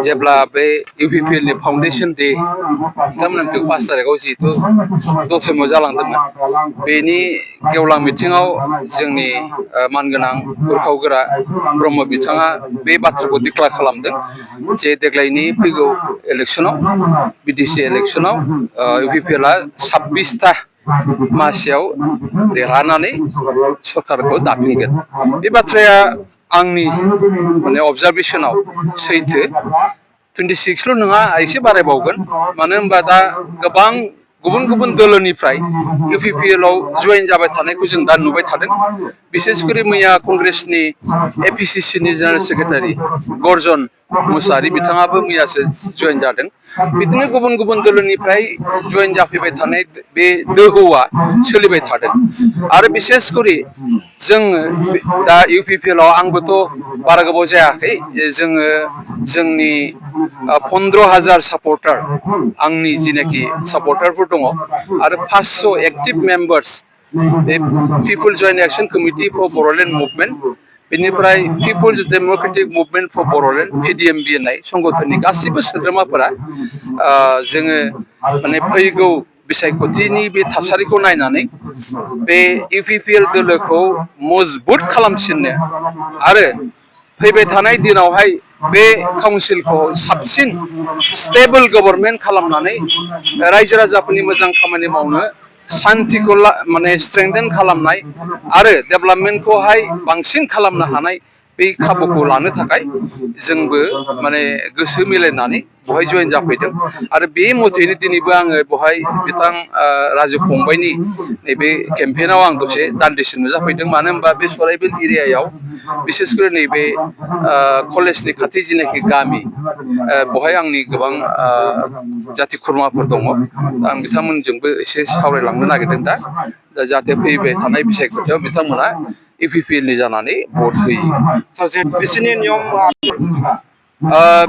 जेब्ला बे इउपिपिएल नि फाउन्डेसन डे बिथांमोनहा 5 तारिखआव जिहेतु दतमायाव जालांदोंमोन बेनि गेवलां मिटिङाव जोंनि मानगोनां उरखावगोरा ब्रह्म बिथाङा बे बाथ्राखौ डिक्लेयार खालामदों जे देग्लायनि फैगौ इलेक्सनाव बिटिसि इलेक्सनाव इउपिपिएलआ 26टा मासियाव देरहानानै सरकारखौ दाफिनगोन। बे बाथ्राया आंनि माने अबजारभेशनाव सैथो 26ल' नङा एसे बारायबावगोन मानो होनबा दा गोबां गुबुन गुबुन दोलोनिफ्राय इउपिपिएलआव जयेन जाबाय थानायखौ जों दा नुबाय थादों। बिसेसकरि मैया कंग्रेसनि एपिसिसिनि जेनेरेल सेक्रेटारि गर्जन मुसाहारि बिथाङाबो मैयासो जयेन जादों। बिदिनो गुबुन गुबुन दोलोनिफ्राय जयेन जाफैबाय थानाय बे दोहौआ सोलिबाय थादों आरो बिसेसकरि जोङो दा इउपिपिएलआव आंबोथ' बारा गोबाव जायाखै जोङो जोंनि 15,000 सापर्टार आंनि जिनाखि सापर्टारफोर दङ आरो 500 एक्टिभ मेम्बार्स बे people joint action committee for Bodoland movement बेनिफ्राय people's democratic movement for Bodoland PDMB होननाय संगठननि गासैबो सोद्रोमाफोरा जोङो माने फैगौ बिसायख'थिनि बे थासारिखौ नायनानै बे इउपिपिएल दोलोखौ मजबुत खालामसिननो आरो फैबाय थानाय दिनावहाय बे काउन्सिलखौ साबसिन स्टेबल गभर्नमेन्ट खालामनानै रायजो राजाफोरनि मोजां खामानि मावनो शान्तिखौ माने स्ट्रेंथेन खालामनाय आरो डेभेलपमेन्टखौहाय बांसिन खालामनो हानाय बे खाबुखौ लानो थाखाय जोंबो माने गोसो मिलायनानै बहाय जयेन जाफैदों आरो बे मथेनो दिनैबो आङो बहाय बिथां राजु फंबायनि नैबे केम्पेइनाव आं दसे दान्दिसे नुजाफैदों मानो होनबा बे सराइबिल एरियायाव बिसेसकरि नैबे कलेजनि खाथि जिनाखि गामि बहाय आंनि गोबां जाथि खुरमाफोर दङ आं बिथांमोनजोंबो एसे सावरायलांनो नागिरदों दा जाहाथे फैबाय थानाय बिसायख'थियाव बिथांमोना इउपिपिएल नि जानानै भट होयो। बिसोरनि नियम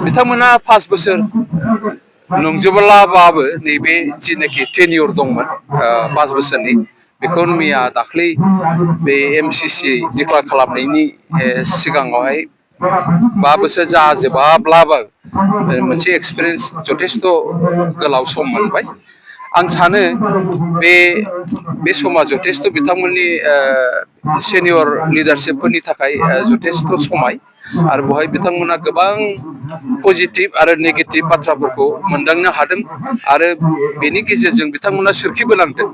बिथांमोना 5 बोसोर नंजोबलाबाबो नैबे जिनाखि टेनियर दंमोन 5 बोसोरनि बेखौ मैया दाख्लै बे एमसिसि डिक्लेयार खालामनायनि सिगाङावहाय 5 बोसोर जाजोबाब्लाबो मोनसे एक्सपिरियेन्स जथेस्थ' गोलाव सम मोनबाय। आं सानो बे समा जथेस्थ' बिथांमोननि सेनियर लिडारशिपफोरनि थाखाय जथेस्थ' समाय आरो बहाय बिथांमोना गोबां पजिटिभ आरो नेगेटिभ बाथ्राफोरखौ मोनदांनो हादों आरो बेनि गेजेरजों बिथांमोना सोरखिबोलांदों।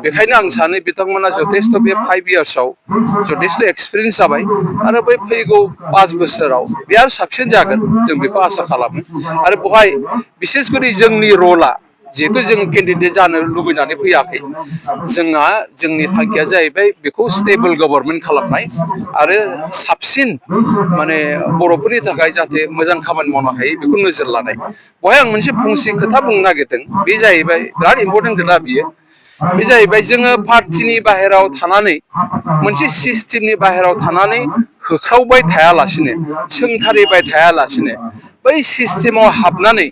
बेखायनो आं सानो बिथांमोना जथेस्थ' बे 5 इयार्सआव जथेस्थ' एक्सपिरियेन्स जाबाय आरो बै फैगौ 5 बोसोराव बे आरो साबसिन जागोन जों बेखौ आसा खालामो आरो बहाय बिसेसकरि जोंनि रला जिहेतु जों केन्डिडेट जानो लुबैनानै फैयाखै जोंहा जोंनि थांखिया जाहैबाय बेखौ स्टेबल गभर्नमेन्ट खालामनाय आरो साबसिन माने बर'फोरनि थाखाय जाहाथे मोजां खामानि मावनो हायो बेखौ नोजोर लानाय। बहाय आं मोनसे फंसे खोथा बुंनो नागिरदों बे जाहैबाय बिराद इम्परटेन्ट खोथा बियो बे जाहैबाय जोङो पार्टिनि बाहेरायाव थानानै मोनसे सिस्टेमनि बाहेरायाव थानानै होख्रावबाय थायालासिनो सोंखारिबाय थायालासिनो बै सिस्टेमाव हाबनानै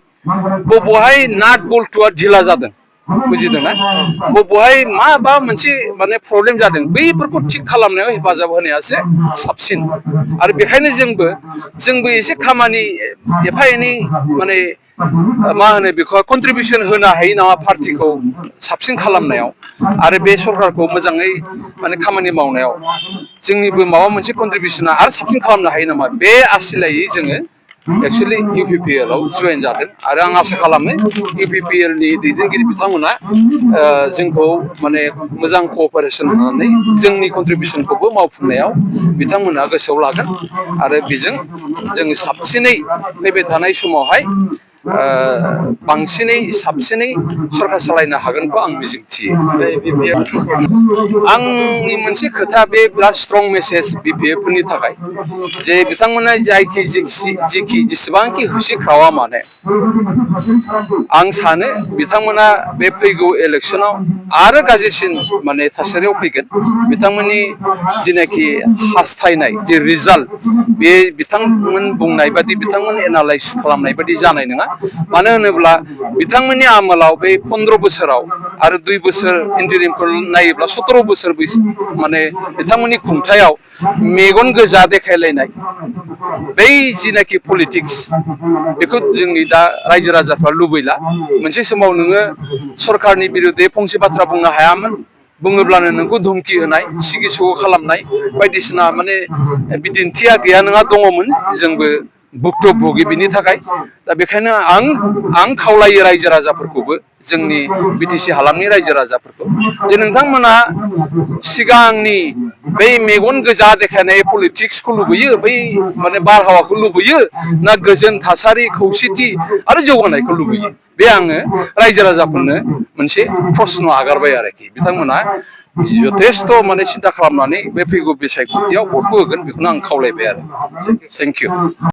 बबेहाय नाट बल्टुआ ढिला जादों बुजिदोंना बबेहाय माबा मोनसे माने प्रब्लेम जादों बैफोरखौ थिग खालामनायाव हेफाजाब होनायासो साबसिन आरो बेखायनो जोंबो एसे खामानि एफा एनै माने मा होनो बेखौ कन्ट्रिबिउसन होनो हायो नामा पार्टिखौ साबसिन खालामनायाव आरो बे सरकारखौ मोजाङै माने खामानि मावनायाव जोंनिबो माबा मोनसे कन्ट्रिबिउसना आरो साबसिन खालामनो हायो नामा बे आसिलायै जोङो एक्सुवेलि इउपिपिएलआव जयेन जादों आरो आं आसा खालामो इउपिपिएल नि दैदेनगिरि बिथांमोना जोंखौ माने मोजां कअपारेसन होनानै जोंनि कन्ट्रिबिउसनखौबो मावफुंनायाव बिथांमोना गोसोआव लागोन आरो बेजों जोङो साबसिनै फैबाय थानाय समावहाय बांसिनै साबसिनै सरकार सालायनो हागोनखौ आं मिजिंथियो। आंनि मोनसे खोथा बे बिराद स्ट्रं मेसेज बिपिएफफोरनि थाखाय जे बिथांमोना जेखि जेसेबांखि होसिख्रावा मानो आं सानो बिथांमोना बे फैगौ इलेक्सनाव आरो गाज्रिसिन माने थासारियाव फैगोन बिथांमोननि जिनाखि हास्थायनाय जे रिजाल्ट बे बिथांमोन बुंनाय बादि बिथांमोन एनालाइज खालामनाय बादि जानाय नङा मानो होनोब्ला बिथांमोननि आमोलाव बे 15 बोसोराव आरो 2 बोसोर इन्टारिमखौ नायोब्ला 17 बोसोर माने बिथांमोननि खुंथायाव मेगन गोजा देखायलायनाय बै जिनाखि पलिटिक्स बेखौ जोंनि दा रायजो राजाफ्रा लुबैला मोनसे समाव नोङो सरकारनि बिरुद्धै फंसे बाथ्रा बुंनो हायामोन बुङोब्लानो नोंखौ धुमकि होनाय सिगि सग' खालामनाय बायदिसिना माने बिदिन्थिया गैया नङा दङमोन जोंबो भुक्तभोगि बिनि थाखाय दा बेखायनो आं खावलायो रायजो राजाफोरखौबो जोंनि बिटिसि हालामनि रायजो राजाफोरखौ जे नोंथांमोना सिगांनि बै मेगन गोजा देखायनाय पलिटिक्सखौ लुबैयो बै माने बारहावाखौ लुबैयो ना गोजोन थासारि खौसेथि आरो जौगानायखौ लुबैयो बे आङो रायजो राजाफोरनो मोनसे प्रश्न आगारबाय आरोखि बिथांमोना जथेस्थ' माने सिन्था खालामनानै बे फैगौ बिसायख'थियाव भटखौ होगोन बेखौनो आं खावलायबाय आरो थेंक इउ